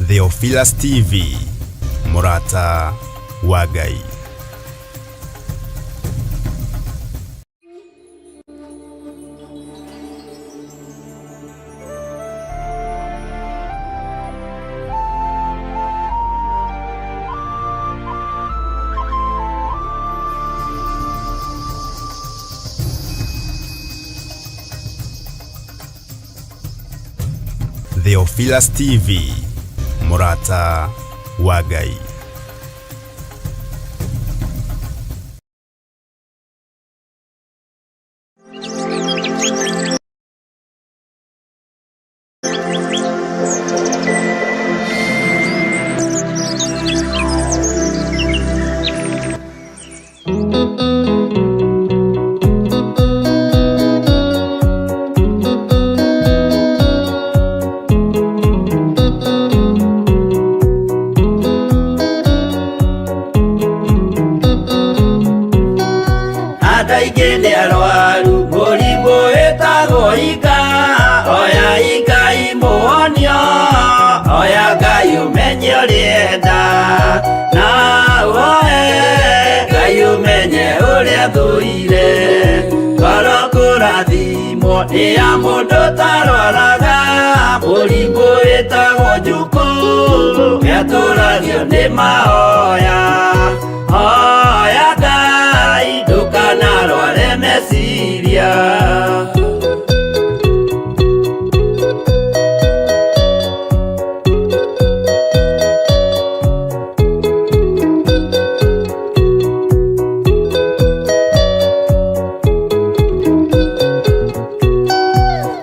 Theophilus TV, Mũrata wa Ngai. Theophilus TV, Mũrata wa Ngai. Andũ aingĩ nĩ arwaru mũrimũ wĩtagwo ika oya ikai mũhonio oya Ngai ũmenye ũrĩenda na ũhoe Ngai ũmenye ũrĩa thũire ngoro kũrathimwo nĩ ya mũndũ tarwaraga mũrimũ wĩtagwo njukũ nĩatũragio nĩ mahoya hoya Ngai ndũkanarware meciria.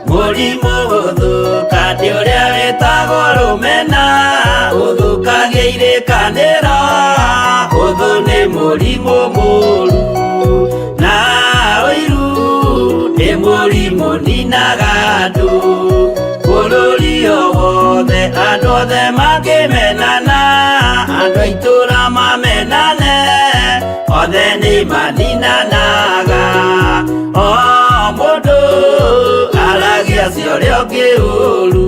Mũrimũ gũthũka nĩ ũrĩa wĩtagwo rũmena ũthũkagia irĩkanĩro ũthũ nĩ mũrimũ mũru na ũiru nĩ mũrimũ ninaga andũ bũrũri o wothe andũ othe mangĩmenana andũ a itũra mamenane othe nĩ maninanaga o mũndũ aragia cia ũrĩa ũngĩ ũru.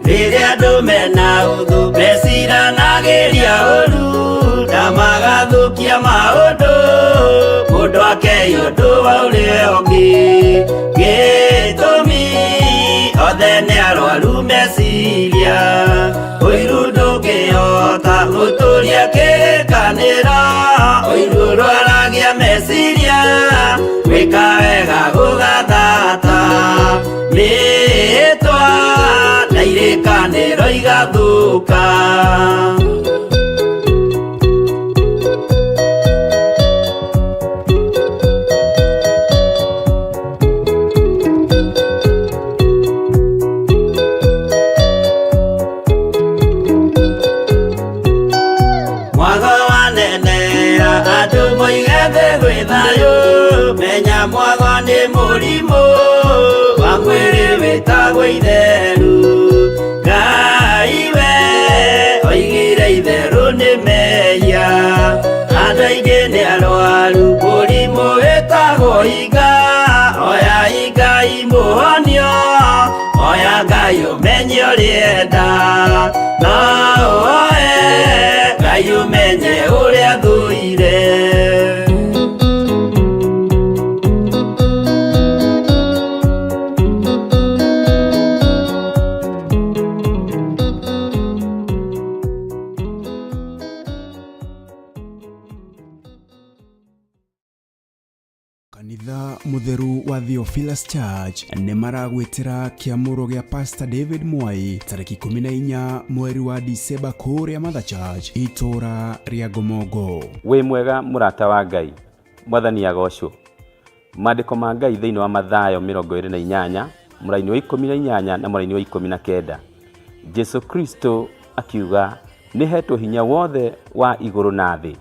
Rĩrĩa andũ mena ũthũ meciranagĩria ũru na magathũkia maũndũ mũndũ akei ũndũ wa ũrĩa ũngĩ gĩtũmi othe nĩ arwaru meciria ũiru ndũngĩhota gũtũria kĩrĩkanĩro ũiru ũrwaragia meciria gwĩka wega gũgathata mĩĩtwa na irĩkanĩro igathũka. Mwago wanenea andũ moige thĩ gwĩ thayũ menya mwago nĩ mũrimũ wa mwĩrĩ wĩtagwo itheru Ngai we oigire itherũ nĩ mehia andũ aingĩ nĩ arwaru mũrimũ wĩtagwo iga oya igai mũhonio oya Ngai ũmenye ũrĩenda na ũhoe Ngai ũmenye ũrĩa thũire. Kanitha Mũtheru wa Theophilus Church nĩ maragwĩtĩra kĩamũro gĩa Pastor David Mwai tarĩki 14 mweri wa Dicemba kũrĩa Mother Church itũũra rĩa Ngomongo. Wĩ mwega mũrata wa Ngai, Mwathani agocwo. Maandĩko ma Ngai thĩinĩ wa Mathayo 28 mũraini wa 18 na mũraini wa 19. Jesu Kristo akiuga nĩ hetwo hinya wothe wa igũrũ na thĩ.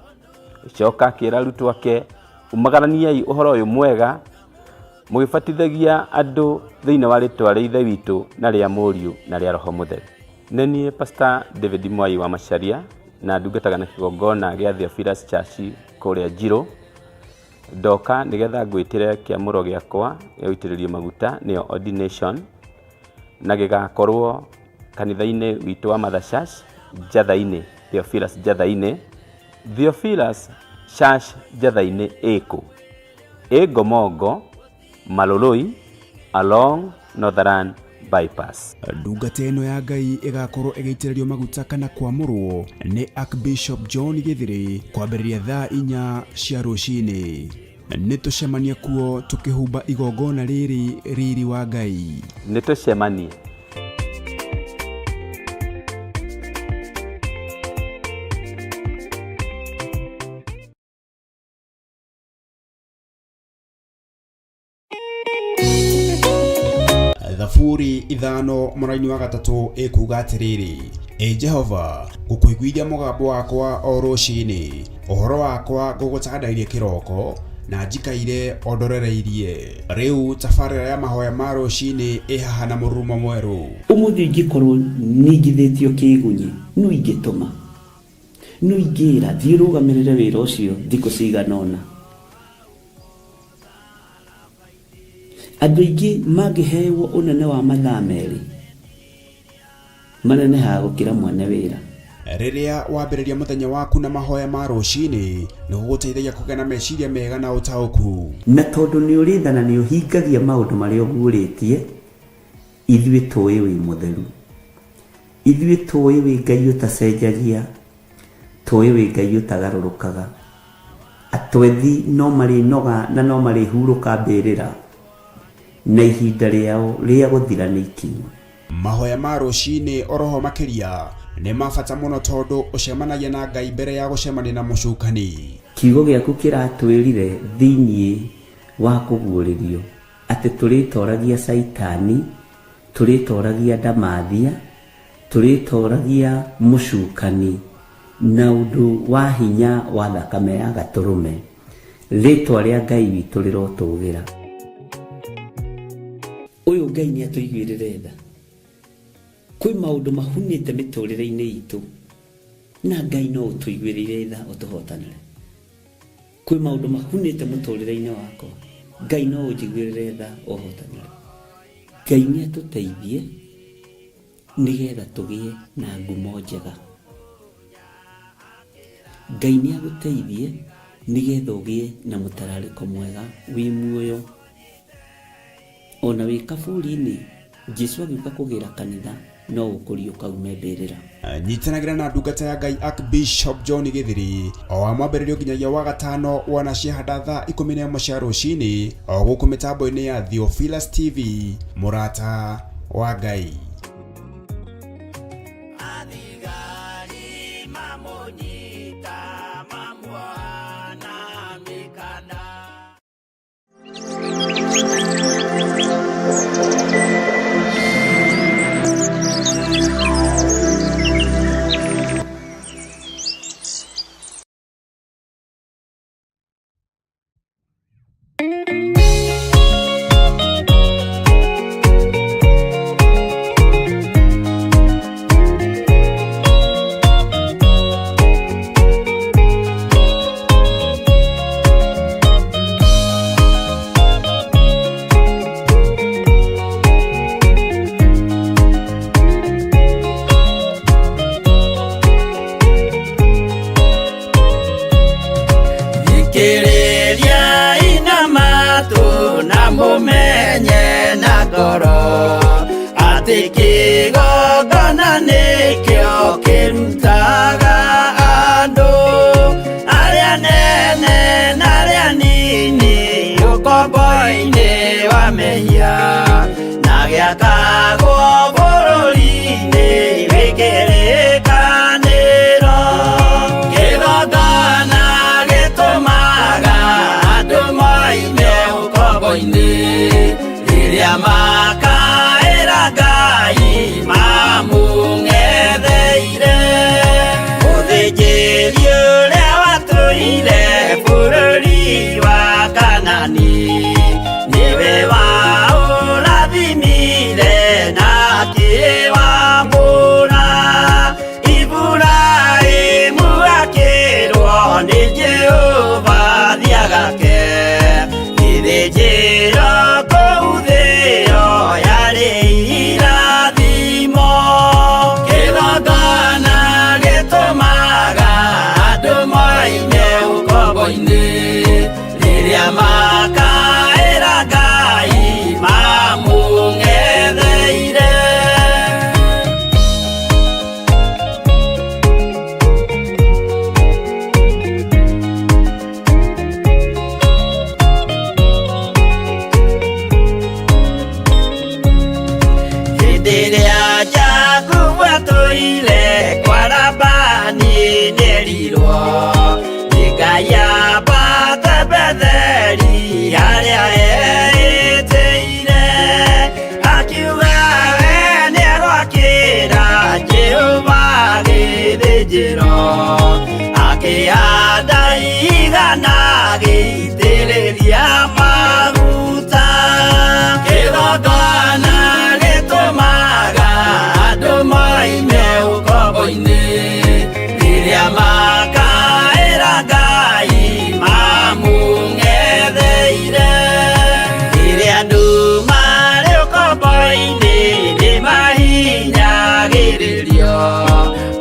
Agĩcoka akĩra arutwo ake, umagaraniai ũhoro ũyũ mwega mũgĩbatithagia andũ thĩinĩ wa rĩtwa rĩa Ithe witũ na rĩa Mũriũ na rĩa Roho Mũtheru. Nĩ niĩ Pastor David Mwai wa Macharia na ndungataga na kĩgongona gĩa Theophilus Church kũrĩa Njirũ. Ndoka nĩgetha ngwĩtĩre kĩamũro gĩakwa gĩa gũitĩrĩrio maguta nĩyo ordination, na gĩgakorwo kanitha-inĩ witũ wa Mother Church Njatha-inĩ, Theophilus Njatha-inĩ. Theophilus Church Njatha-inĩ ĩkũ? Ĩ Ngomongo, Maloloi, along Northern Bypass. Ndungata ĩno ya Ngai ĩgakorwo ĩgĩitĩrĩrio maguta kana kwamũrwo nĩ Archbishop John Gĩthĩrĩ kwambĩrĩria thaa 4 cia rũcinĩ. Nĩ tũcemanie kuo tũkĩhumba igongona rĩrĩ riri wa Ngai. Nĩ tũcemanie. Thaburi 5 mũraini wa 3 ĩkuga atĩrĩrĩ, Ĩ Jehova, ngũkũiguithia mũgambo wakwa o rũcinĩ, ũhoro wakwa ngũgũtandairie kĩroko, na njikaire o ndorereirie. Rĩu tabarĩra ya mahoya ma rũcinĩ ĩ haha na mũrurumo mwerũ. Ũmũthĩ ingĩkorwo ningithĩtio kĩgunyi, no ingĩtũma, no ingĩra thiĩ ũrũgamĩrĩre wĩra ũcio thikũ cigana ũna. Andũ aingĩ mangĩhewo ũnene wa mathaa 2 manenehaga gũkĩra mwene wĩra. Rĩrĩa wambĩrĩria mũthenya waku na mahoya ma rũcinĩ, nĩ gũgũteithagia kũgĩa na meciria mega na ũtaũku. Na tondũ nĩ ũrĩ tha na nĩ ũhingagia maũndũ marĩa ũguũrĩtie, ithuĩ tũĩ wĩ mũtheru. Ithuĩ tũĩ wĩ Ngai ũtacenjagia, tũĩ wĩ Ngai ũtagarũrũkaga. Atwethi no marĩnoga na no marĩhurũka mbĩrĩra, na ihinda rĩao rĩa gũthira nĩ ikinyu. Mahoya ma rũcinĩ oroho makĩria nĩ ma bata mũno tondũ ũcemanagia na Ngai mbere ya gũcemania na mũcukani. Kiugo gĩaku kĩratwĩrire thĩinĩ wa kũguũrĩrio atĩ tũrĩtoragia Caitani, tũrĩtoragia ndamathia, tũrĩtoragia mũcukani na ũndũ wa hinya wa thakame ya gatũrũme. Rĩtwa rĩa Ngai witũ rĩrotũgĩra. Ũyũ Ngai nĩ atũiguĩrĩre tha. Kwĩ maũndũ mahunĩte mĩtũrĩre-inĩ itũ na Ngai no ũtũiguĩrĩire tha ũtũhotanĩre. Kwĩ maũndũ mahunĩte mũtũrĩre-inĩ wakwa, Ngai no ũnjiguĩrĩre tha ũhotanĩre. Ngai nĩ atũteithie nĩgetha tũgĩe na ngumo njega. Ngai nĩ agũteithie nĩgetha ũgĩe na mũtararĩko mwega wĩ muoyo. Ona wĩ kaburi-inĩ, Jesu agĩũka kũgĩra kanitha no ũkũriũka ume mbĩrĩra. Nyitanagĩra na ndungata ya Ngai Archbishop John Gĩthiri o wa mwambĩrĩrio nginyagia wa gatano wona ciahanda thaa 11 cia rũcinĩ o gũkũ mĩtambo-inĩ ya Theophilus TV, mũrata wa Ngai. Athigari mamũnyita mamuoha na mĩkanda. Thikĩrĩria ina matũ na mũmenye na ngoro atĩ kĩgongona nĩkĩo kĩrutaga andũ arĩa nene na arĩa nini ũkombo-inĩ wa mehia na gĩakagwo bũrũri-inĩ wĩ kĩrĩkanĩro. Kĩgongona gĩtũmaga andũ moime ũkombo-inĩ rĩrĩa makaĩra Ngai mamũng'etheire. Mũthĩnjĩri ũrĩa watũire bũrũri wa Kanani nĩwe waũrathimire na Hĩndĩ ĩrĩa Jakubu atũire kwa Labani nĩerirwo nĩ Ngai ambate Betheli harĩa eĩtĩire, akiuga we nĩegwakĩra Jehova gĩthĩnjĩro, akĩhanda igana agĩitĩrĩria maguta. Kĩgongona gĩtũmaga andũ moime ũkombo-inĩ, rĩrĩa makaĩra Ngai mamũng'etheire. Rĩrĩa andũ marĩ ũkombo-inĩ nĩmahinyagĩrĩrio,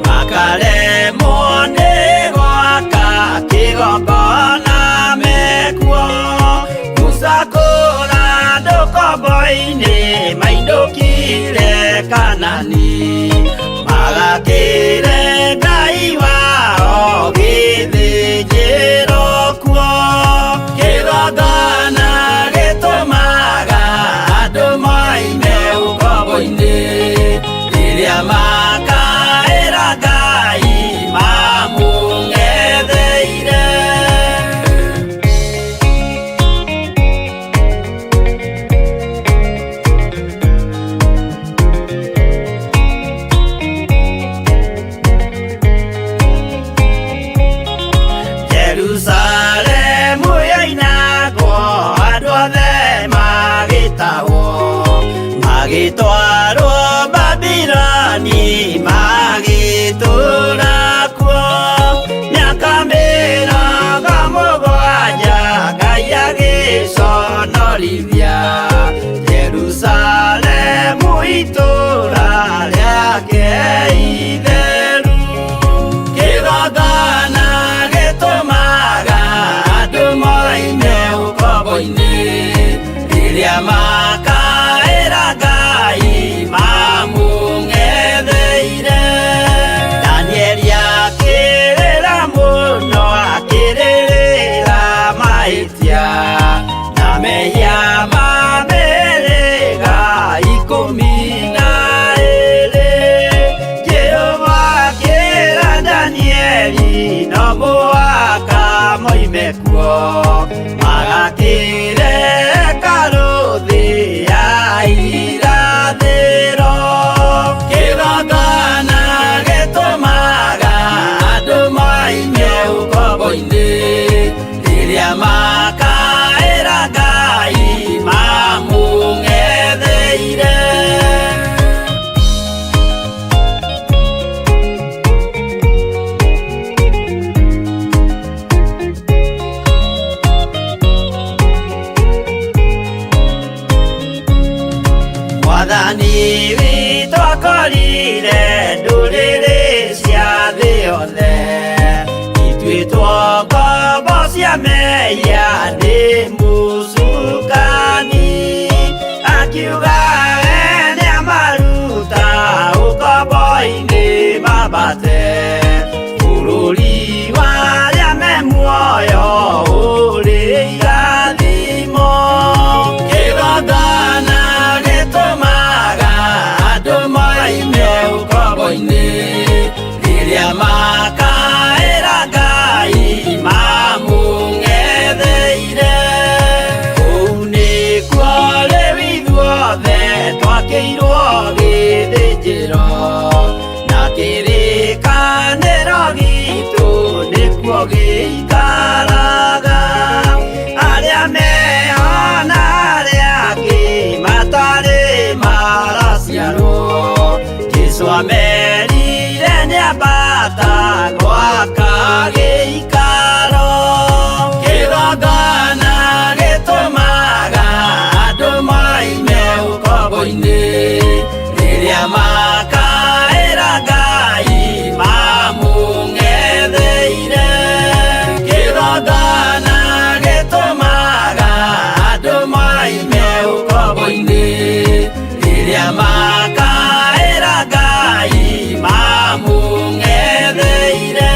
makaremwo nĩ gwaka kĩgongona mekuo. Musa kũra andũ ũkombo-inĩ mainũkire Kanani, magakĩre Ngai wao gĩthĩnjĩro kuo. Kĩgongona gĩtũmaga andũ moime ũkombo-inĩ, rĩrĩa makaĩra Ngai mamũng'etheire. Jerusalemu yoinagwo andũ othe magĩtahwo, magĩtwarwo Babiloni magĩtũũra kuo. Mĩaka 70 Ngai agĩconorithia Jerusalemu itũũra rĩake itheru. Kĩgongona gĩtũmaga andũ moime ũkombo-inĩ, rĩrĩa makaĩra Ngai mamũng'etheire. Danieli akĩrĩra mũno akĩrĩrĩra mahĩtia na mehia ma mĩhĩrĩga 12. Jehova akĩra Danieli no mũhaka moime kuo, magakĩre hekarũ thĩ ya irathĩro. Kĩgongona gĩtũmaga andũ moime ũkombo-inĩ, rĩrĩa makaĩra Ngai mamũng'etheire. Mwathani witũ akorire ndũrĩrĩ cia thĩ yothe, ituĩtwo ngombo cia mehia nĩ mũcukani, akiuga we nĩamaruta ũkombo-inĩ mambate bũrũri wa arĩa me muoyo ũrĩ irathimo. Kĩgongona gĩtũmaga andũ moime ũkombo-inĩ, rĩrĩa makaĩra Ngai mamũng'etheire. Kũu nĩkuo rĩu ithuothe twakĩirwo gĩthĩnjĩro, na kĩrĩkanĩro gitũ nĩkuo gĩikaraga. Arĩa meho na arĩa angĩ matarĩ maraciarwo, Jesũ amerire nĩambata gwaka gĩikaro. Kĩgongona gĩtũmaga andũ moime ũkombo-inĩ, rĩrĩa makaĩra Ngai mamũng'etheire. Kĩgongona gĩtũmaga andũ moime ũkombo-inĩ, rĩrĩa makaĩra Ngai mamũng'etheire.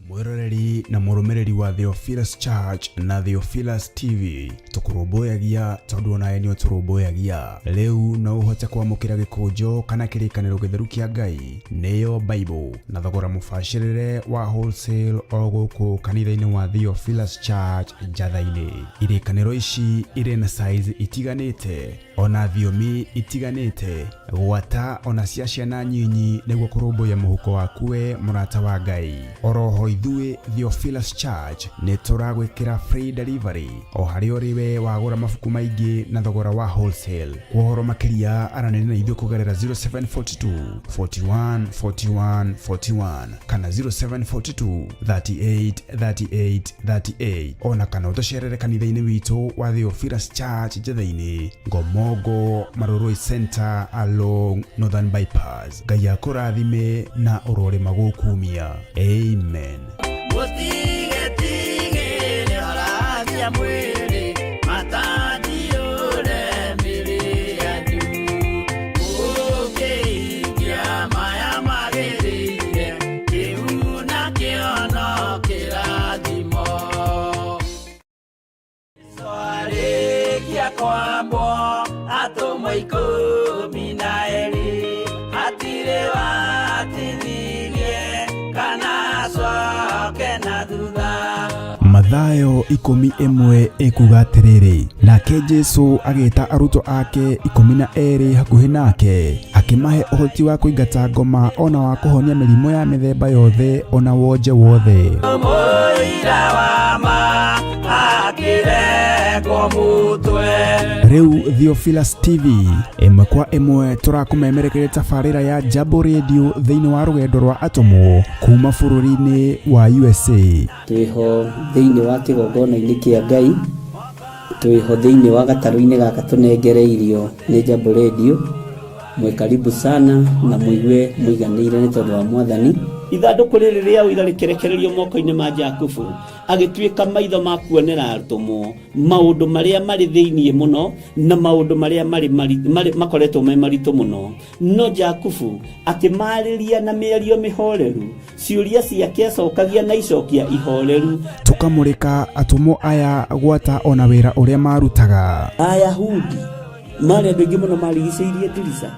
Mwiroreri na mũrũmĩrĩri wa Theophilus Church na Theophilus TV, tũkũrũmbũyagia tondũ onawe nĩ ũtũrũmbũyagia. Rĩu no ũhote kwamũkĩra gĩkũnjo kana kĩrĩkanĩro gĩtheru kĩa Ngai, nĩyo Bible, na thogora mũbacĩrĩre wa wholesale o gũkũ kanitha-inĩ wa Theophilus Church Njatha-inĩ. Irĩkanĩro ici irĩ na size itiganĩte ona thiomi itiganĩte, gwata ona cia ciana nyinyi, nĩguo kũrũmbũiya mũhuko waku we mũrata wa Ngai. Oroho ithuĩ Theophilus Church nĩ tũragwĩkĩra free delivery o harĩa ũrĩ we wagũra mabuku maingĩ na thogora wa wholesale. Kwa ũhoro makĩria aranĩria na ithuĩ kũgerera 0742 41 41 41 kana 0742 38 38 38, ona kana ũtũcerere kanitha-inĩ witũ wa Theophilus Church Njatha-inĩ, Ngomongo, Marurui Center along Northern Bypass. Ngai akũrathime na ũrorĩma gũkumia. Amen. Mũtigetigĩre orathia mwĩrĩ, matandiũre mĩrĩ yanyu. Mũngĩhingia maya magĩrĩire, kĩu nakĩo no kĩrathimo. Arĩkia kwambwo, atũmwo 12 hatirĩ watithirie kana acoke na thutha. Mathayo 11 ĩkuga atĩrĩrĩ, nake Jesu agĩta arutwo ake 12 hakuhĩ nake, akĩmahe ũhoti wa kũingata ngoma ona wa kũhonia mĩrimũ ya mĩthemba yothe ona wonje wothe. Mũira wa ma akĩrekwo mũtwe. Rĩu Theophilus TV ĩmwe kwa ĩmwe tũrakũmemerekeria tabarĩra ya Jambo Radio thĩinĩ wa rũgendo rwa atũmwo kuma bũrũri-inĩ wa USA. Twĩho thĩinĩ wa kĩgongona-inĩ kĩa Ngai, twĩho thĩinĩ wa gatarũ-inĩ gaka tũnengereirio nĩ Jambo Radio. Mwĩ karibu sana na mũigue mũiganĩire nĩ tondũ wa Mwathani. Ithandũkũ rĩrĩ rĩa ũira rĩkĩrekererio moko-inĩ ma Jakubu, agĩtuĩka maitho ma kuonera atũmwo maũndũ marĩa marĩ thĩinĩ mũno na maũndũ marĩa marĩ makoretwo me maritũ mũno. No Jakubu akĩmarĩria na mĩario mĩhoreru, ciũria ciake acokagia na icokia ihoreru. Tũkamũrĩka atũmwo aya gwata ona wĩra ũrĩa marutaga. Ayahudi marĩ andũ aingĩ mũno marigicĩirie ndirica.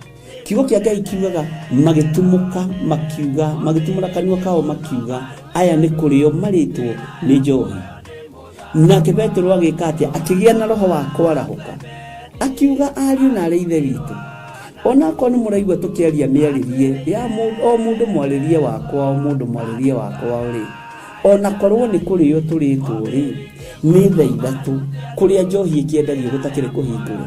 Kiugo kĩa Ngai kiugaga magĩtumũka makiuga, magĩtumũra kanua kao makiuga, aya nĩ kũrĩo marĩtwo nĩ njohi. Nake Petero agĩka atĩa? Akĩgĩa na roho wa kwarahũka, akiuga, ariũ na arĩ ithe witũ, onakorwo nĩ mũraigua tũkĩaria mĩarĩrie ya o mũndũ mwarĩrie wakwa, o mũndũ mwarĩrie wakwa rĩ, onakorwo nĩ kũrĩo tũrĩtwo rĩ, nĩ thaa 3 kũrĩa njohi ĩkĩendagio gũtakĩrĩ kũhingũre,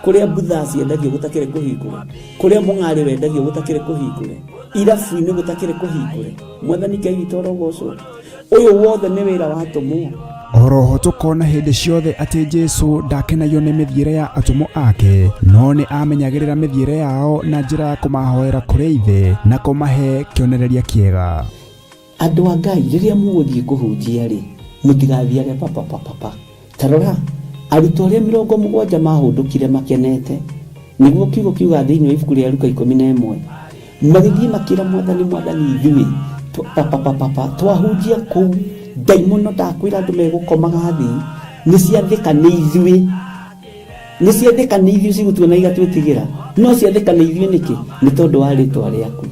kũrĩa mbutha ciendagio gũtakĩrĩ kũhingũre, kũrĩa mũng'arĩ wendagio gũtakĩrĩ kũhingũre, irabu-inĩ gũtakĩrĩ kũhingũre. Mwathani Ngai witũ arogocwo. Ũyũ wothe nĩ wĩra wa atũmwo. Oroho tũkona hĩndĩ ciothe atĩ Jesu ndakenagio nĩ mĩthiĩre ya atũmwo ake, no nĩ amenyagĩrĩra mĩthiĩre yao na njĩra ya kũmahoera kũrĩ Ithe na kũmahe kĩonereria kĩega. Andũ a Ngai, rĩrĩa mũgũthiĩ kũhunjia rĩ, mũtigathiage papa papa papa. Ta rora, arutwo arĩa 70 mahũndũkire makenete, nĩguo kiugo kiuga thĩinĩ wa ibuku rĩa Luka 11, magĩthiĩ makĩra Mwathani, Mwathani, ithuĩ papa papa papa twahunjia kũu, ndaimono ndakwĩra andũ megũkomaga thĩ, nĩ ciathĩka nĩ ithuĩ, nĩ ciathĩka nĩ ithuĩ cigũtuona igatwĩtigĩra, no ciathĩka nĩ ithuĩ nĩkĩ? Nĩ tondũ wa rĩtwa rĩaku.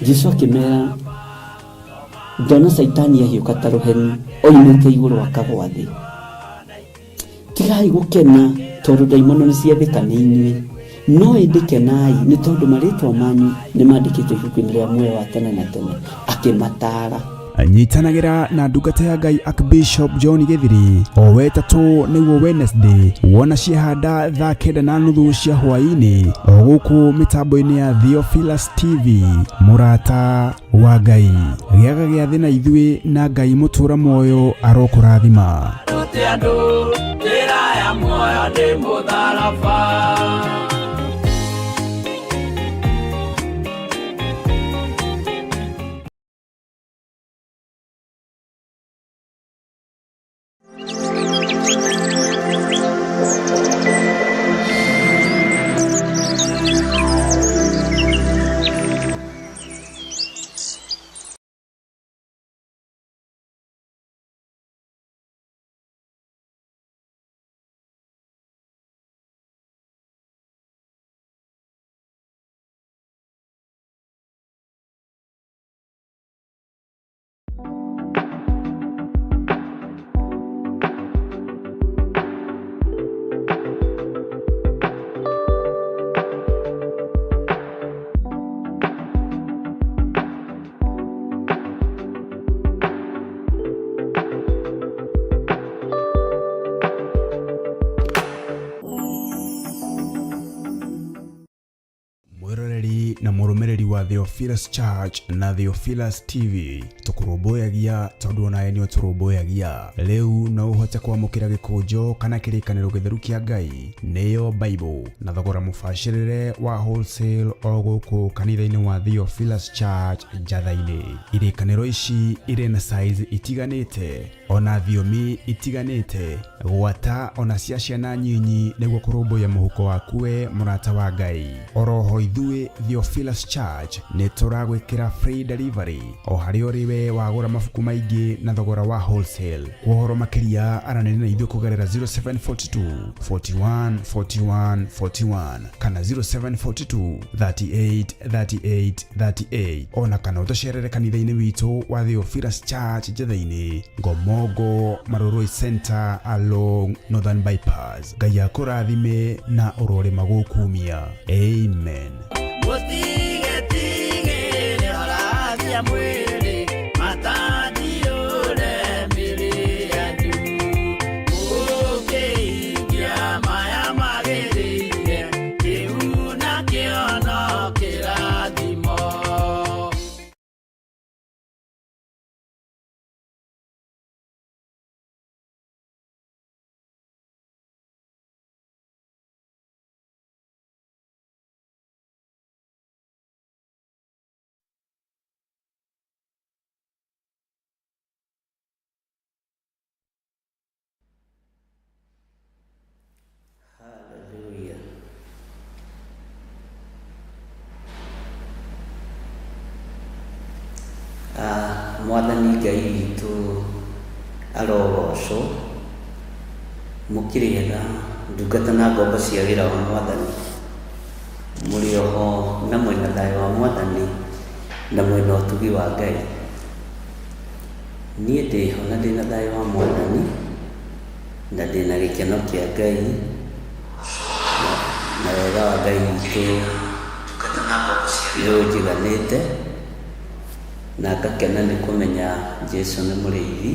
Jesu akĩmera, ndona Caitani ahiũka ta rũheni oimĩte igũrũ akagwa thĩ. Tigai gũkena tondũ ndaimono nĩ ciathĩka nĩ inyuĩ, no ĩndĩ kenai nĩ tondũ marĩtwa manyu nĩ mandĩkĩtwo ibuku-inĩ rĩa muoyo wa tene na tene. Akĩmataara. Nyitanagĩra na ndungata ya Ngai Archbishop John Gĩthiri o wetatũ nĩguo Wednesday, wona ciahanda thaa 9:30 cia hwaĩ-inĩ o gũkũ mĩtambo-inĩ ya Theophilus TV. Mũrata wa Ngai, gĩaga gĩathĩ na ithuĩ, na Ngai mũtũra muoyo arokũrathima. Rute andũ njĩra ya muoyo nĩ mũtharaba. Mwiroreri na mũrũmĩrĩri wa Theophilus Church na Theophilus TV, tũkũrũmbũyagia tondũ onawe nĩ ũtũrũmbũyagia. Rĩu no ũhote kwamũkĩra gĩkũnjo kana kĩrĩkanĩro gĩtheru kĩa Ngai, nĩyo Bible, na thogora mũbacĩrĩre wa wholesale o gũkũ kanitha-inĩ wa Theophilus Church Njatha-inĩ. Irĩkanĩro ici irĩ na size itiganĩte ona thiomi itiganĩte, gwata ona cia ciana nyinyi, nĩguo kũrũmbũiya mũhuko waku we mũrata wa Ngai. Oroho ithuĩ Theophilus Church nĩ tũragwĩkĩra free delivery o harĩa ũrĩ we wagũra mabuku maingĩ na thogora wa wholesale. Kwa ũhoro makĩria aranĩria na ithuĩ kũgerera 0742 41 41 41 kana 0742 38 38 38, ona kana ũtũcerere kanitha-inĩ witũ wa Theophilus Church Njatha-inĩ, Ngomongo, Marurui Center along Northern Bypass. Ngai akũrathime na ũrorĩma gũkumia. Amen. Mũtigetigĩre orathia mwĩrĩ matandiũre mĩrĩ yanyu mũkĩikia maya magĩrĩire kĩu nakĩo no kĩrathimo. Hallelujah. Mwathani Ngai witũ arogocwo. Mũkĩrĩega ndungata na ngombo cia wĩra wa Mwathani, mũrĩ oho na mwĩna thayũ wa Mwathani na mwĩna ũtugi wa Ngai. Niĩ ndĩho na ndĩna thayũ wa Mwathani na ndĩna gĩkeno kĩa Ngai na wega wa Ngai witũ nĩ ũnjiganĩte, na ngakena nĩ kũmenya Jesũ nĩ mũrĩithi,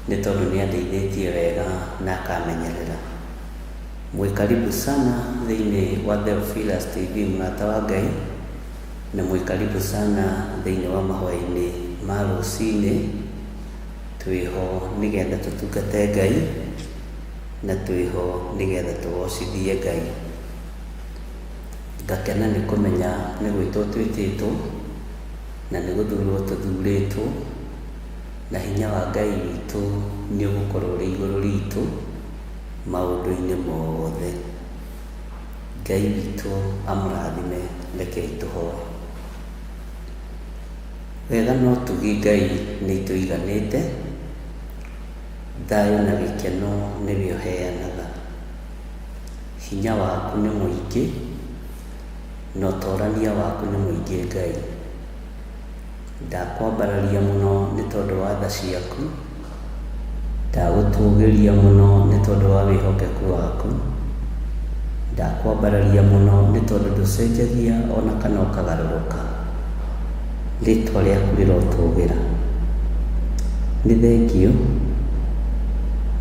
nĩ tondũ nĩ andeithĩtie wega na akamenyerera. Mwĩ karibu sana thĩinĩ wa Theophilus TV, mũrata wa Ngai, na mwĩ karibu sana thĩinĩ wa mahoya-inĩ ma rũcinĩ. Twĩho nĩgetha tũtungate Ngai na twĩho nĩgetha tũgocithie Ngai. Ngakena nĩ kũmenya nĩ gwĩtwo twĩtĩtwo na nĩ gũthurwo tũthurĩtwo, na hinya wa Ngai witũ nĩ ũgũkorwo ũrĩ igũrũ ritũ maũndũ-inĩ mothe. Ngai witũ amũrathime. Rekei tũhoe. Wega na ũtugi Ngai nĩ itũiganĩte, thayũ na gĩkeno nĩwe ũheanaga. Hinya waku nĩ mũingĩ na ũtorania waku nĩ mũingĩ Ngai. Ndakwambararia mũno nĩ tondũ wa tha ciaku, ndagũtũgĩria mũno nĩ tondũ wa wĩhokeku waku, ndakwambararia mũno nĩ tondũ ndũcenjagia ona kana ũkagarũrũka. Rĩtwa rĩaku rĩrotũgĩra. Nĩ thengiũ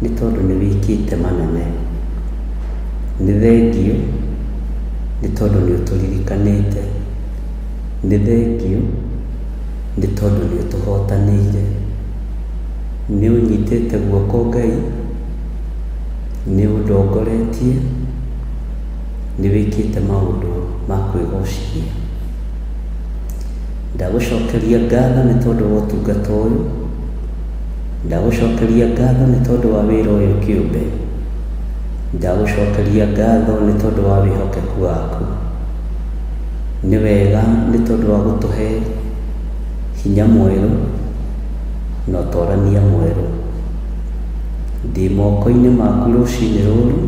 nĩ tondũ nĩ wĩkĩte manene. Nĩ thengiũ nĩ tondũ nĩ ũtũririkanĩte. Nĩ thengiũ nĩ tondũ nĩ ũtũhotanĩire. Nĩ ũnyitĩte guoko Ngai, nĩ ũndongoretie, nĩ wĩkĩte maũndũ ma kwĩgocithia. Ndagũcokeria ngatho nĩ tondũ wa ũtungata ũyũ, Ndagũcokeria ngatho nĩ tondũ wa wĩra ũyũ kĩũmbe. Ndagũcokeria ngatho nĩ tondũ wa wĩhokeku waku. Nĩ wega nĩ tondũ wa gũtũhe hinya mwerũ na ũtorania mwerũ. Ndĩ moko-inĩ maku rũcinĩ rũrũ,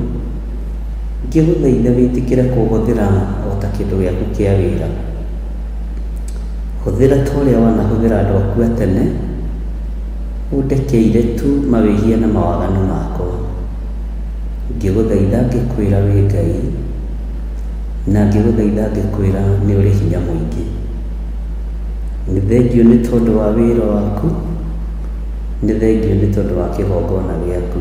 ngĩgũthaitha wĩtĩkĩre kũhũthĩra o ta kĩndũ gĩaku kĩa wĩra. Hũthĩra ta ũrĩa wanahũthĩra andũ aku a tene, ũndekeire tu mawĩhia na mawaganu makwa. Ngĩgũthaitha ngĩkwĩra wĩ Ngai, na ngĩgũthaitha ngĩkwĩra nĩ ũrĩ hinya mũingĩ. Nĩ thengiũ nĩ tondũ wa wĩra waku, nĩ thengiũ nĩ tondũ wa kĩgongona gĩaku.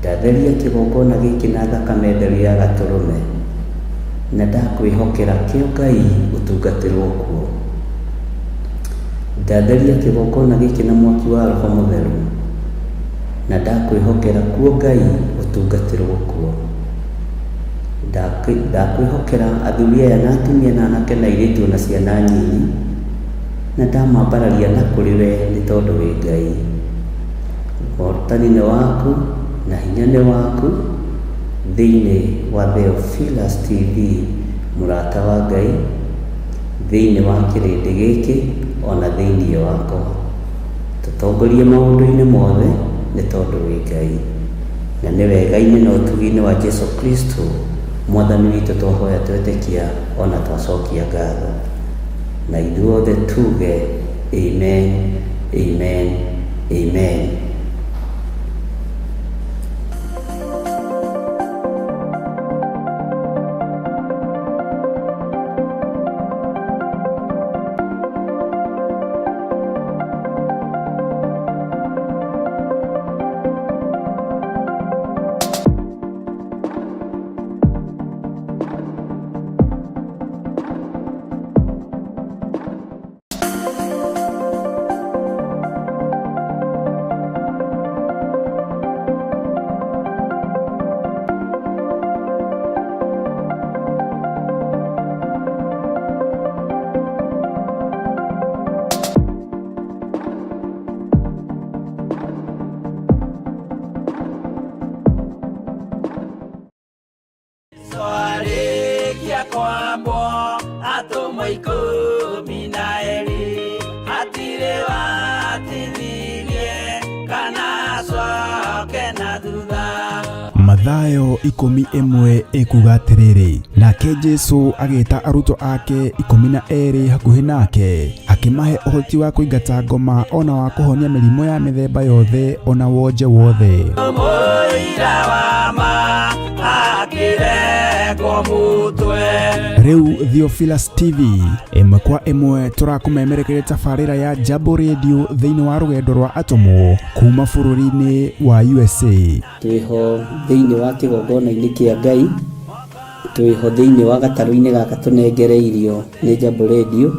Ndatheria kĩgongona gĩkĩ na thakame theru ya gatũrũme, na ndakwĩhokera kĩo Ngai ũtungatĩrwo kuo. Ndatheria kĩgongona gĩkĩ na mwaki wa Roho Mũtheru, na ndakwĩhokera kuo Ngai ũtungatĩrwo kuo. Ndakwĩhokera athuri aya na atumia na anake na airĩtu ona ciana nyinyi, na ndamambararia na kũrĩ we nĩ tondũ wĩ Ngai. Ũhotani nĩ waku na hinya nĩ waku thĩinĩ wa Theophilus TV mũrata wa Ngai, thĩinĩ wa kĩrĩndĩ gĩkĩ ona thĩinĩ wakwa. Tũtongorie maũndũ-inĩ mothe nĩ tondũ wĩ Ngai. Na nĩ wega-inĩ na ũtugi-inĩ wa Jesu Kristo Mwathani witũ twahoya twetĩkia ona twacokia ngatho. Na ithuothe tuge amen, amen, amen. Arĩkia kwambwo atũmwo 12 hatirĩ watithirie kana acoke na thutha. Mathayo 11 ĩkuga atĩrĩrĩ, nake Jesu agĩta arutwo ake 12 hakuhĩ nake, akĩmahe ũhoti wa kũingata ngoma ona wa kũhonia mĩrimũ ya mĩthemba yothe ona wonje wothe. Mũira wa ma akĩrengwo mũtwe. Rĩu Theophilus TV ĩmwe kwa ĩmwe tũrakũmemerekeria tabarĩra ya Jambo Radio thĩinĩ wa rũgendo rwa atũmwo kuma bũrũri-inĩ wa USA. Twĩho thĩinĩ wa kĩgongona-inĩ kĩa Ngai, twĩho thĩinĩ wa gatarũ-inĩ gaka tũnengereirio nĩ Jambo Radio.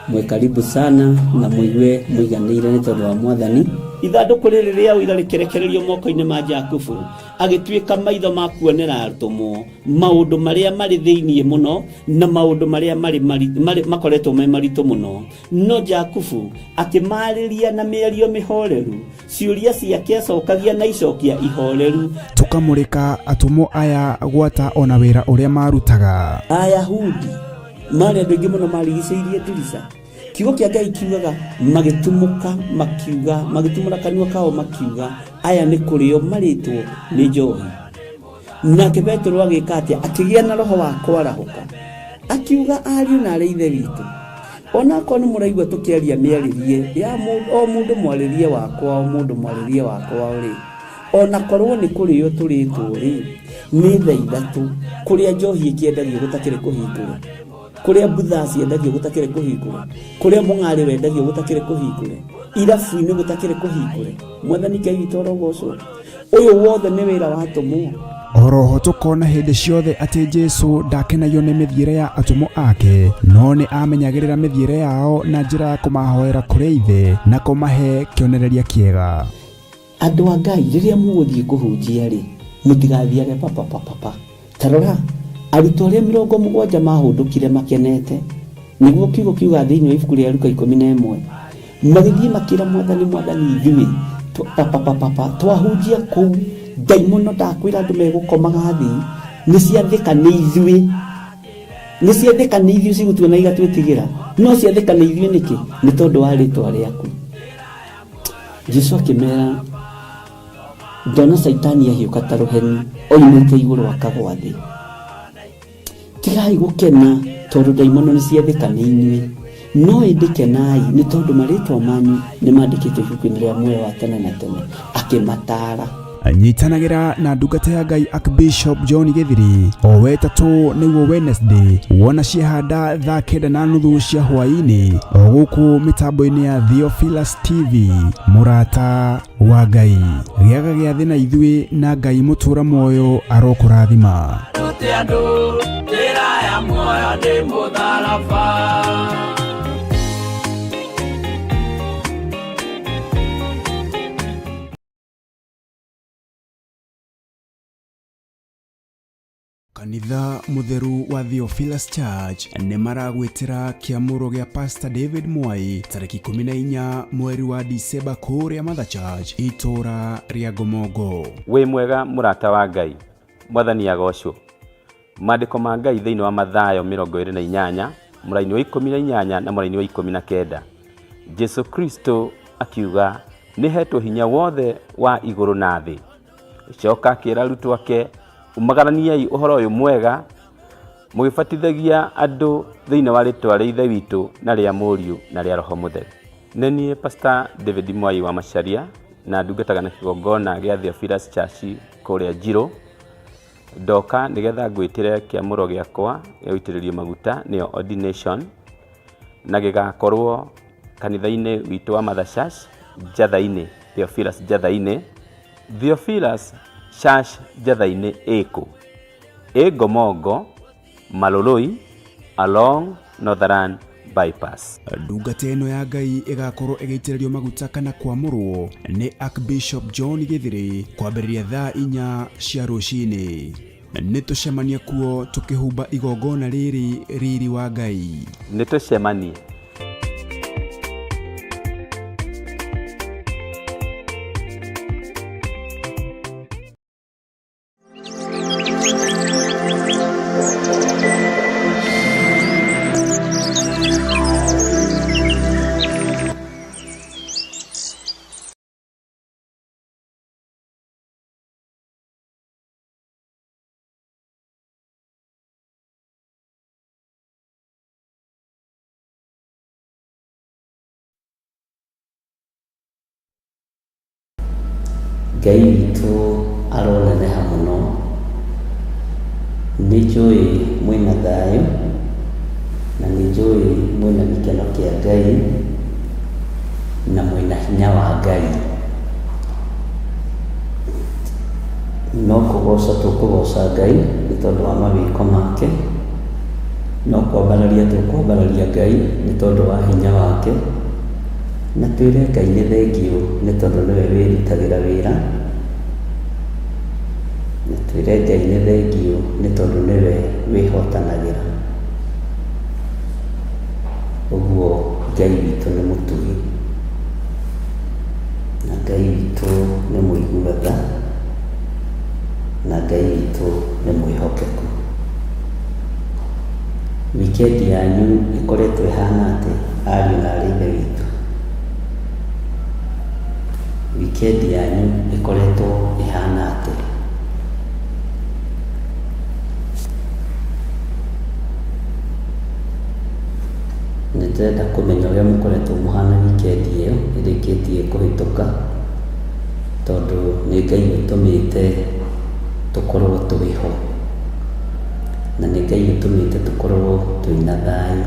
Mwĩ karibu sana na mũigue mũiganĩire nĩ tondũ wa Mwathani. Ithandũkũ rĩrĩ rĩa ũira rĩkĩrekererio moko-inĩ ma Jakubu, agĩtuĩka maitho ma kuonera atũmwo maũndũ marĩa marĩ thĩinĩ mũno na maũndũ marĩa marĩ makoretwo me maritũ mũno. No Jakubu akĩmarĩria na mĩario mĩhoreru, ciũria ciake acokagia na icokia ihoreru. Tũkamũrĩka atũmwo aya gwata ona wĩra ũrĩa marutaga. Ayahudi marĩ andũ aingĩ mũno marigicĩirie ndirica. Kiugo kĩa Ngai kiugaga magĩtumũka makiuga, magĩtumũra kanua kao makiuga aya nĩ kũrĩo marĩtwo nĩ njohi. Nake Petero agĩka atĩa? Akĩgĩa na roho wa kwarahũka, akiuga ariũ na arĩ ithe witũ, onakorwo nĩ mũraigua tũkĩaria mĩarĩrie ya o mũndũ mwarĩrie wakwa, o mũndũ mwarĩrie wakwa rĩ, onakorwo nĩ kũrĩo tũrĩtwo rĩ, nĩ thaa 3 kũrĩa njohi ĩkĩendagio gũtakĩrĩ kũhingũre, kũrĩa mbutha ciendagio gũtakĩrĩ kũhingũre, kũrĩa mũng'arĩ wendagio gũtakĩrĩ kũhingũre, irabu-inĩ gũtakĩrĩ kũhingũre. Mwathani Ngai witũ arogocwo. Ũyũ wothe nĩ wĩra wa atũmwo. Oroho tũkona hĩndĩ ciothe atĩ Jesu ndakenagio nĩ mĩthiĩre ya atũmwo ake, no nĩ amenyagĩrĩra mĩthiĩre yao na njĩra ya kũmahoera kũrĩ Ithe na kũmahe kĩonereria kĩega. Andũ a Ngai, rĩrĩa mũgũthiĩ kũhunjia rĩ, mũtigathiage papa papa papa. Ta rora, arutwo arĩa 70 mahũndũkire makenete, nĩguo kiugo kiuga thĩinĩ wa ibuku rĩa Luka 11. Magĩthiĩ makĩra Mwathani, Mwathani, ithuĩ papapapapa twahunjia kũu ndaimono, ndakwĩra andũ megũkomaga thĩ, nĩ ciathĩka nĩ ithuĩ, nĩ ciathĩka nĩ ithuĩ, cigũtuona igatwĩtigĩra, no ciathĩka nĩ ithuĩ nĩkĩ? Nĩ tondũ wa rĩtwa rĩaku. Jesu akĩmera, ndona Caitani ahiũka ta rũheni oimĩte igũrũ akagwa thĩ. Tigai gũkena tondũ ndaimono nĩ ciathĩka nĩ inyuĩ, no ĩndĩ kenai nĩ tondũ marĩtwa manyu nĩ mandĩkĩtwo ibuku-inĩ rĩa muoyo wa tene na tene. Akĩmataara. Nyitanagĩra na ndungata ya Ngai Archbishop John Gĩthiri o wetatũ nĩguo Wednesday, wona ciahanda thaa 9:30 cia hwaĩ-inĩ, o gũkũ mĩtambo-inĩ ya Theophilus TV. Mũrata wa Ngai, gĩaga gĩathĩ na ithuĩ, na Ngai mũtũra muoyo arokũrathima. Rute andũ njĩra ya muoyo nĩ mũtharaba. Kanitha mũtheru wa Theophilus Church nĩ maragwĩtĩra kĩamũro gĩa Pastor David Mwai tarĩki 14 mweri wa Dicemba kũrĩa Mother Church, itũũra rĩa Ngomongo. Wĩ mwega mũrata wa Ngai, Mwathani agocwo. Maandĩko ma Ngai thĩinĩ wa Mathayo 28 mũraini wa 18 na mũraini wa 19, Jesu Kristo akiuga, nĩ hetwo hinya wothe wa igũrũ na thĩ. Coka akĩra arutwo ake, umagaraniai ũhoro ũyũ mwega mũgĩbatithagia andũ thĩinĩ wa rĩtwa rĩa Ithe witũ na rĩa Mũriũ na rĩa Roho Mũtheru. Nĩ niĩ Pastor David Mwai wa Macharia, na ndungataga na kĩgongona gĩa Theophilus Church kũrĩa Njirũ. Ndoka nĩgetha ngwĩtĩre kĩamũro gĩakwa gĩa gũitĩrĩrio maguta, nĩyo ordination, na gĩgakorwo kanitha-inĩ witũ wa Mother Church Njatha-inĩ, Theophilus Njatha-inĩ. Theophilus Church Njatha-inĩ ĩkũ? Ĩ Ngomongo, Maloloi, along Northern Bypass. Ndungata ĩno ya Ngai ĩgakorwo ĩgĩitĩrĩrio maguta kana kwamũrwo nĩ Archbishop John Gĩthĩrĩ kwambĩrĩria thaa 4 cia rũcinĩ. Nĩ tũcemanie kuo tũkĩhumba igongona rĩrĩ riri wa Ngai. Nĩ tũcemanie. Ngai witũ aroneneha mũno. Nĩ njũĩ mwĩna thayũ, na nĩ njũĩ mwĩna gĩkeno kĩa Ngai, na mwĩna hinya wa Ngai. No kũgoca tũkũgoca Ngai nĩ tondũ wa mawĩko make, no kwambararia tũkwambararia Ngai nĩ tondũ wa hinya wake, na twĩre Ngai nĩ thengiũ nĩ tondũ nĩwe wĩrutagĩra wĩra, na twĩre Ngai nĩ thengiũ nĩ tondũ nĩwe wĩhotanagĩra. Ũguo Ngai witũ nĩ mũtugi, na Ngai witũ nĩ mũigua tha, na Ngai witũ nĩ mwĩhokeku. Wikendi yanyu ĩkoretwo ĩhana atĩa ariũ na arĩ ithe witũ? Wikendi yanyu ĩkoretwo ĩhana atĩa? Nĩ ndĩrenda kũmenya ũrĩa mũkoretwo mũhana wikendi ĩyo ĩrĩkĩtie kũhĩtũka, tondũ nĩ Ngai ũtũmĩte tũkorwo twĩho, na nĩ Ngai ũtũmĩte tũkorwo twĩna thayũ.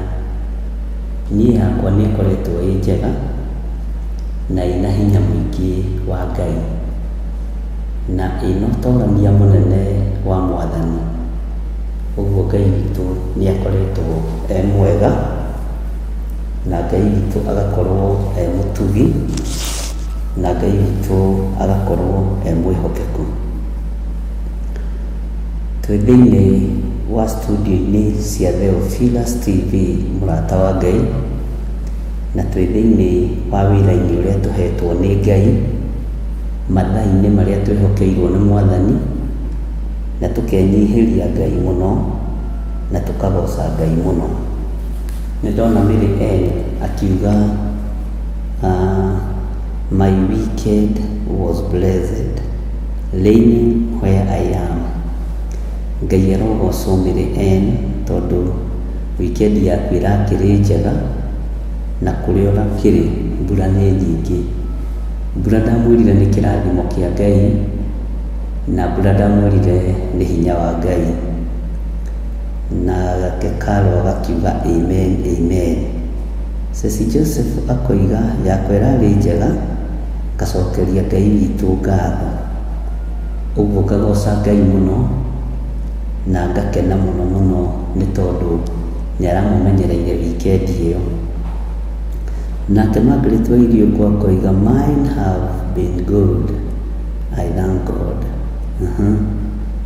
Niĩ yakwa nĩ ĩkoretwo ĩ njega na ĩna hinya mũingĩ wa Ngai, na ĩna ũtorania mũnene wa Mwathani. Ũguo Ngai witũ nĩ akoretwo e mwega, na Ngai witũ agakorwo e mũtugi, na Ngai witũ agakorwo e mwĩhokeku. Twĩ thĩinĩ wa studio-inĩ cia Theophilus TV, mũrata wa Ngai, Na twĩ thĩinĩ wa wĩra-inĩ ũrĩa tũhetwo nĩ Ngai, mathaa-inĩ marĩa twĩhokeirwo nĩ Mwathani, na tũkenyihĩria Ngai mũno, na tũkagoca Ngai mũno. Nĩ ndona Mary Ann akiuga my weekend was blessed, raining where I am. Ngai arogocwo Mary Ann tondũ weekend yaku ĩrakĩrĩ njega na kũrĩa ũrakĩrĩ mbura nĩ nyingĩ. Mbura ndamwĩrire nĩ kĩrathimo kĩa Ngai, na mbura ndamwĩrire nĩ hinya wa Ngai. Nake Carol agakiuga amen amen. Ceci Joseph akoiga yakwa ĩrarĩ njega, ngacokeria Ngai witũ ngatho. Ũguo ngagoca Ngai mũno na ngakena mũno mũno nĩ tondũ nĩ aramũmenyereire weekend ĩyo. Nake Margaret Wairiũkũ akoiga mine have been good, I thank God.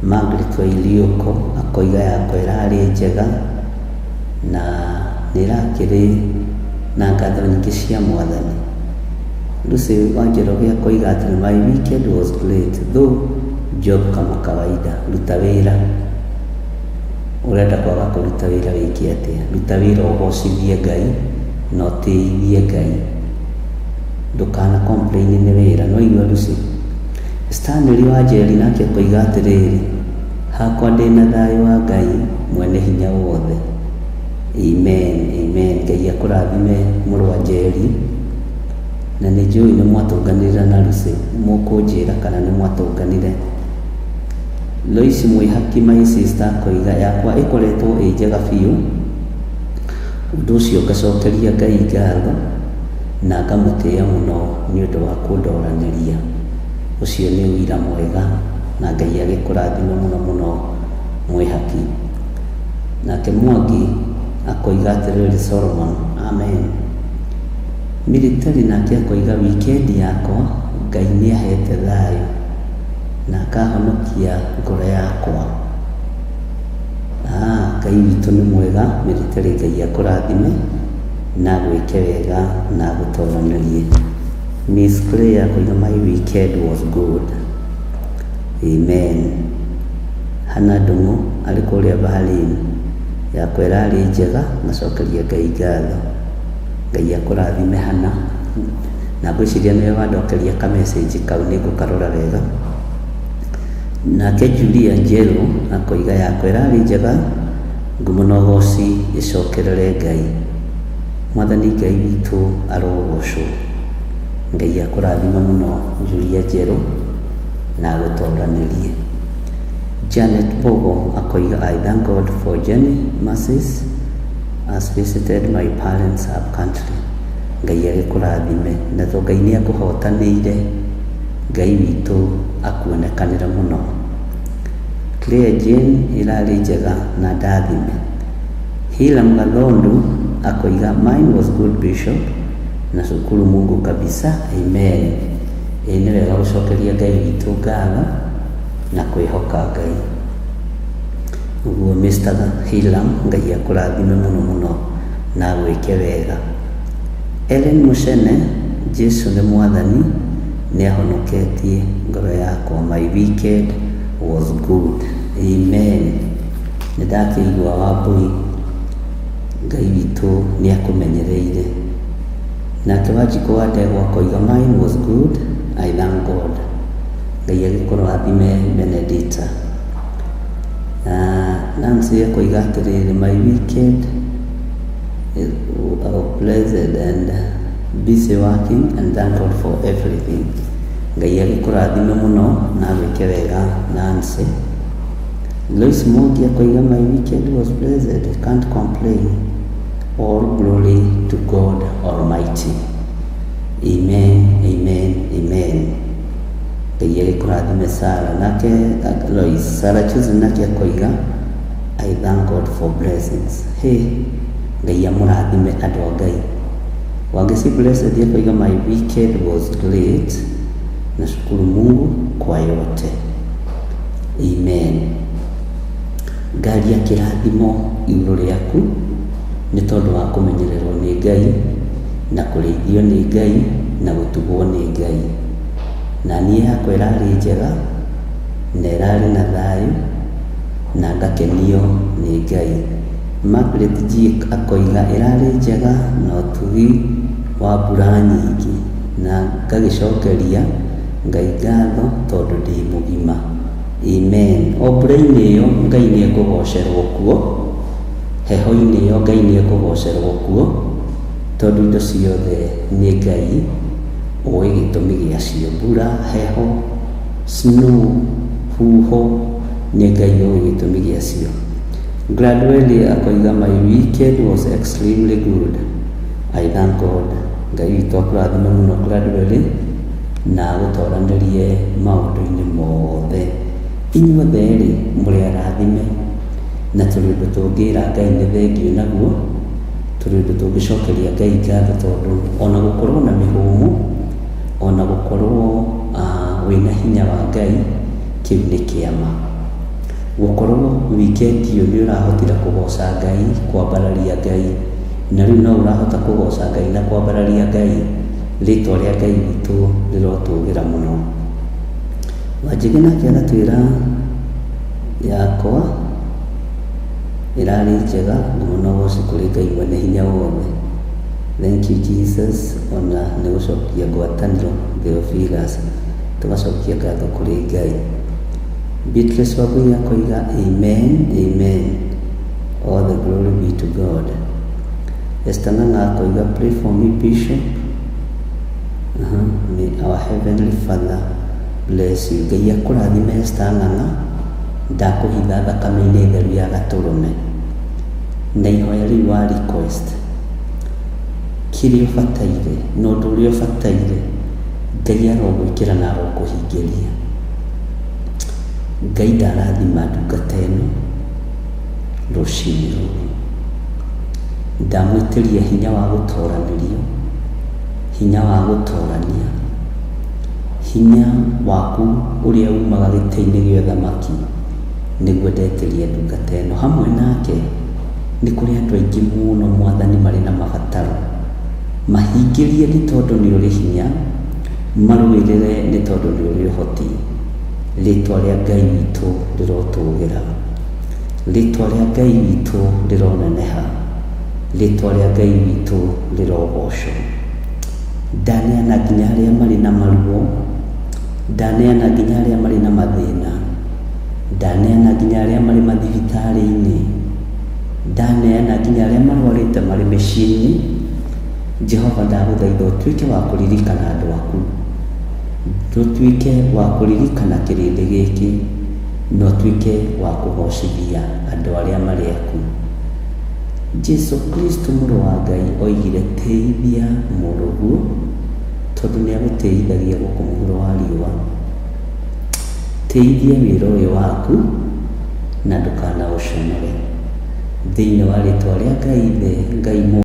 Margaret Wairiũkũ akoiga yakwa ĩrarĩ njega na nĩ ĩrakĩrĩ na ngatho nyingĩ cia Mwathani. Lucy Wanjoroge akoiga atĩ my weekend was great though job kama kawaida. Ruta wĩra. Ũrenda kwaga kũruta wĩra wĩke atĩa? Ruta wĩra ũgocithie Ngai na ũtĩithie Ngai. Ndũkana complain nĩ wĩra. No igua Lucy? Stanley Wanjeri nake akoiga atĩrĩrĩ, hakwa ndĩna thayũ wa Ngai mwene hinya wothe. Amen, amen. Ngai akũrathime mũrũ wa Njeri. Na nĩ njũĩ nĩ mwatũnganire na Lucy, mũkũnjĩra kana nĩ mwatũnganire. Lois Mwĩhaki my sister akoiga yakwa ĩkoretwo ĩ njega biũ. Ũndũ ũcio ngacokeria Ngai ngatho na ngamũtĩĩa mũno nĩ ũndũ wa kũndoranĩria. Ũcio nĩ ũira mwega na Ngai agĩkũrathime mũno mũno Mwĩhaki. Nake Mwangi akoiga atĩrĩrĩ Solomon, amen. Military nake akoiga weekend yakwa Ngai nĩ ahete thayũ na akahonokia ngoro yakwa. Ngai witũ nĩ mwega, Military Ngai akũrathime na agwĩke wega na agũtoranĩrie. Miss Claire akoiga my weekend was good. Amen. Hannah Ndung'u arĩ kũrĩa Berlin, yakwa ĩrarĩ njega, ngacokeria Ngai ngatho. Ngai akũrathime Hannah. Na ngwĩciria nĩwe wandokeria ka message kau nĩ ngũkarora wega. Nake Julia Njerũ akoiga yakwa ĩrarĩ njega, ngumo na ũgoci ĩcokerere Ngai. Mwathani Ngai witũ arogocwo. Ngai akũrathime mũno Julia Njerũ na agũtoranĩrie. Janet Bogo akoiga I thank God for journey mercies as visited my parents up country. Ngai agĩkũrathime na to Ngai nĩ akũhotanĩire, Ngai witũ akuonekanĩre mũno. Claire Jane ĩrarĩ njega na ndathime. Hiram Gathondu akoiga mine was good bishop na shukuru Mungu kabisa amen. Ĩĩ nĩ wega gũcokeria Ngai witũ ngatho na kwĩhoka Ngai. Ũguo Mr. Hiram Ngai akũrathime mũno mũno na agwĩke wega. Ellen Mushene Jesu nĩ mwathani nĩ ahonoketie ngoro yakwa. My weekend was good. Amen. Nĩ ndakĩigua Wambui Ngai witũ nĩ akũmenyereire. Nake Wanjikũ wa Ndegwa akoiga mine was good, I thank God. Ngai agĩkũrathime Benedicta. Nancy akoiga atĩrĩrĩ my weekend is blessed and busy working and thank God for everything. Ngai agĩkũrathime mũno na agwĩke wega Nancy. Lois Mwangi akoiga my weekend was blessed, can't complain. All glory to God Almighty. Amen, amen, amen. Ngai agĩkũrathime Sarah. Nake Lois, Sarah Chosen nake akoiga I thank God for blessings. Hey, Ngai amũrathime andũ a Ngai. Wangeci Blessed akoiga my weekend was great. Nashukuru Mungu kwa yote. Amen. Ngaria kĩrathimo igũrũ rĩaku nĩ tondũ wa kũmenyererwo nĩ Ngai Na kũrĩithio nĩ Ngai na gũtugwo nĩ Ngai. Na niĩ yakwa ĩrarĩ njega na ĩrarĩ na thayũ na ngakenio nĩ Ngai. Margaret G akoiga ĩrarĩ njega na ũtugi wa mbura nyingĩ na ngagĩcokeria Ngai ngatho tondũ ndĩ mũgima. Amen. O mbura-inĩ ĩyo Ngai nĩ ekũgocerwo kuo, heho-inĩ ĩyo Ngai nĩ ekũgocerwo kuo, tondũ indo ciothe nĩ Ngai ũĩ gĩtũmi gĩacio. Mbura, heho, snow, huho, nĩ Ngai ũĩ gĩtũmi gĩacio. Gladwell akoiga my weekend was extremely good. I thank God. Ngai witũ akũrathime mũno Gladwell na agũtoranĩrie maũndũ-inĩ mothe. Inyuothe rĩ mũrĩ arathime na tũrĩ ũndũ tũngĩra Ngai nĩ thengiũ naguo, tũrĩ ũndũ tũngĩcokeria Ngai ngatho tondũ ona gũkorwo na mĩhũmũ, ona gũkorwo wĩna hinya wa Ngai, kĩu nĩ kĩama. Gũkorwo weekend ĩyo nĩ ũrahotire kũgoca Ngai, kwambararia Ngai, na rĩu no ũrahota kũgoca Ngai na kwambararia Ngai, rĩtwa rĩa Ngai witũ rĩrotũgĩra mũno. Wanjĩgĩ nake agatwĩra yakwa ĩrarĩ njega ngumo na ũgoci kũrĩ Ngai mwene hinya wothe. Thank you Jesus ona nĩ gũcokia ngwatanĩro Theophilus, tũgacokia ngatho kũrĩ Ngai. Beatrice Wambui akoiga amen amen, all the glory be to God. Esther Ng'ang'a akoiga pray for me Bishop. May our heavenly Father bless you. Ngai akũrathime Esther Ng'ang'a, ndakũhitha thakame-inĩ theru ya gatũrũme. Na ihoya rĩu wa request kĩrĩa ũbataire na ũndũ ũrĩa ũbataire Ngai arogwĩkĩra na arokũhingĩria. Ngai ndarathima ndungata ĩno rũcinĩ rũrũ. Ndamwĩtĩria hinya wa gũtoranĩrio, hinya wa gũtorania, hinya waku ũrĩa umaga gĩtĩ-inĩ gĩa ũthamaki nĩguo ndetĩria ndungata ĩno. Hamwe nake nĩ kũrĩ andũ aingĩ mũno Mwathani marĩ na mabataro. Mahingĩrie nĩ tondũ nĩ ũrĩ hinya, marũĩrĩre nĩ tondũ nĩ ũrĩ ũhoti. Rĩtwa rĩa Ngai witũ rĩrotũgĩra, rĩtwa rĩa Ngai witũ rĩroneneha, rĩtwa rĩa Ngai witũ rĩrogocwo. Ndaneana nginya arĩa marĩ na maruo, ndaneana nginya arĩa marĩ na mathĩna, ndaneana nginya arĩa marĩ mathibitarĩ-inĩ, ndaneana nginya arĩa marwarĩte marĩ mĩciĩ-inĩ. Jehova ndagũthaitha ũtuĩke wa kũririkana andũ aku, ũtuĩke wa kũririkana kĩrĩndĩ gĩkĩ, na ũtuĩke wa kũgocithia andũ arĩa marĩ aku. Jesu Kristo mũrũ wa Ngai oigire tĩithia mũrũguo tondũ nĩ agũtĩithagia gũkũ mũhuro wa riũa. Tĩithia wĩra ũyũ waku na ndũkanaũconore. Thĩinĩ wa rĩtwa rĩa Ngai Ithe, Ngai Mũrũ.